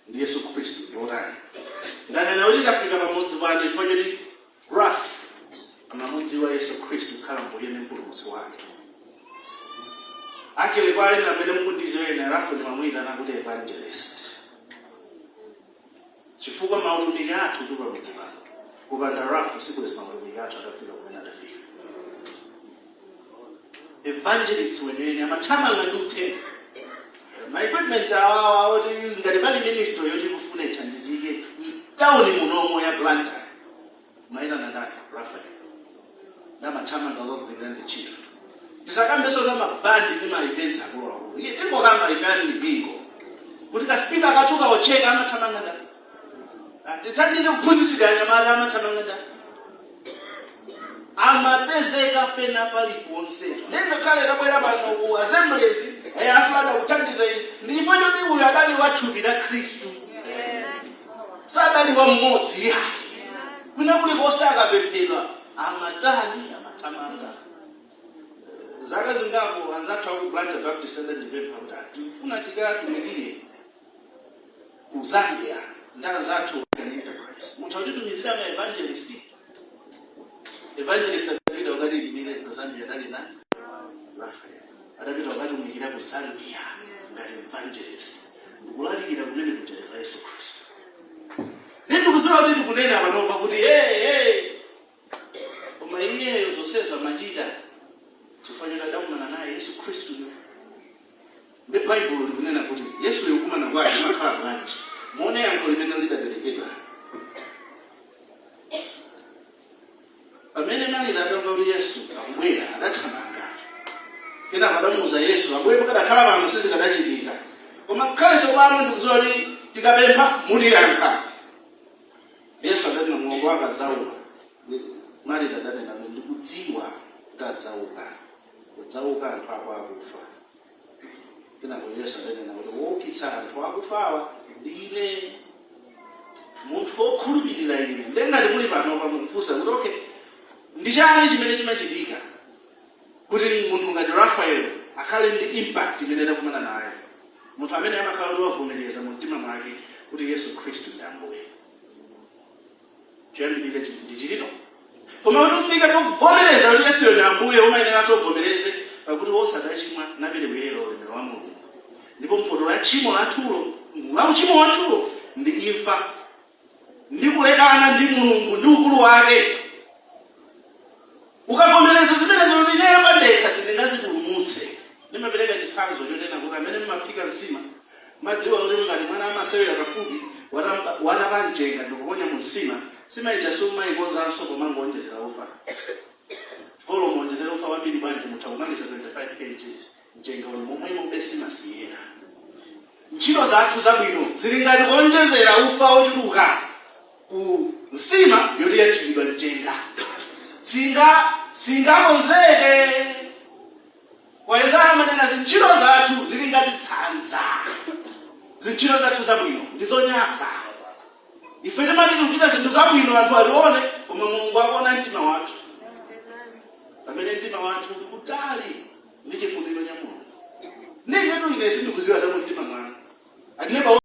Ndi Yesu Khristu ndi otani? Ndanena kuti tafika pamudzi pano chifukwa choti Ralph amamudziwa Yesu Khristu kukhala Mbuye ndi Mpulumutsi wake. Akele kwa ena amene mukundidziwa ine, Ralph ndimamuyitana kuti evangelist, chifukwa mautumiki athu tu pamudzi pano, kupanda Ralph sibwezi mautumiki athu atafika kumene adafika. Evangelist wenene, amathamanga ndi uthenga. Ma equipment awawa oti ngati pali ministry yoti kufuna ithandizike mtawuni munomo ya Blantyre, maitana ndani? Rafael. Ndamathamanga lokugwirira ntchito. Tisakambenso za mabandi ndi ma events akuluakulu, iye tingokamba ife ali mipingo kuti ka speaker kathuka ocheka, amathamanga ndani? Tithandize kuphunzitsidwa anyamata, amathamanga ndani? Amapezeka pena paliponse. Ngakhale tabwera pano ku assemblies, afulada kuthandiza iyi, ndipo choti uyu adali wa thupi la Khristu, sadali wa mmodzi yayi. Kwina kulikonse akapemphedwa amatani? Amathamanga. Zaka zingapo anzathu aku Blantyre Baptist adandipempha kuti tikufuna tikatumikire ku Zambia ndi anzathu an enterprise, mutha kutitumizira ma evangelist. Evangelist adapita kukatiyimirira ku Zambia adali na Rafael. Adapita kukatumikira ku Zambia ngati evangelist ndikulalikira kumene kuja za Yesu Khristu. Ndikudziwa kuti tikunena panopa kuti hey, hey. Koma iyeyo zonsezo amachita chifukwa choti adakumana naye Yesu Khristu. Ndi Baibulo likunena kuti Yesuyo kukumana kwake amakhala bwanji? Muone yankho limene lidaperekedwa pamene Marita adamva kuti Yesu akubwera. Adathamanga, kenako adamuwuza Yesu, "Ambuye, pakadakhala pano sizikadachitika, koma ngakhalenso pano ndikudziwa kuti tikapempha mutiyankha." Yesu adanena, "Mlongo wako adzauka." Marita adanena kuti, "Ndikudziwa kuti adzauka, kudzauka anthu ako akufa." Kenako Yesu adanena kuti, "Woukitsa anthu akufawa ndine. Munthu wokhulupirira ine." Ndengati muli panopa mukufunsa kuti, okay, ndi chani chimene chimachitika kuti munthu ngati Rafael akhale ndi impact imene takumana nayo? Munthu amene amakhala kuti wavomereza mu mtima mwake kuti Yesu Khristu ndi Ambuye, choyambirira ndi chitito. Koma kuti ufike povomereza kuti Yesuyo ndi Ambuye, umayeneranso uvomereze pakuti wosadachimwa naperewerera ulemerero wa Mulungu, ndipo mphotho ya tchimo lathulo, la uchimo wathulo, ndi imfa ndi kulekana ndi Mulungu ndi ukulu wake. Ukavomereza zimenezo kuti ineyo pandekha sindingazipulumutse. Ndimapereka chitsanzo chonena kuti amene mmaphika nsima madziwa kuti ngati mwana amasewera pafupi, watapa mchenga ndikuponya mu nsima, nsima ija simumayikonzanso pomangoonjezera ufa. Folo muonjezera ufa wambiri bwanji, mutha kumaliza 25 kgs, mchenga uli momwemo, nsima siyera. Ntchito zathu zabwino zili ngati kuonjezera ufa wochuluka ku nsima yoti yathiridwa mchenga, singakonzeke. Kwa Yesaya amanena zintchito zathu zili ngati tsanza. Zintchito zathu zabwino ndi zonyasa. Ife timati tikuchita zinthu zabwino anthu alione, koma Mulungu akuona mtima wathu, pamene mtima wathu uli kutali ndi chifuniro cha Mulungu. Ndinetu ine sindikudziwa za mumtima mwanu. Atinepa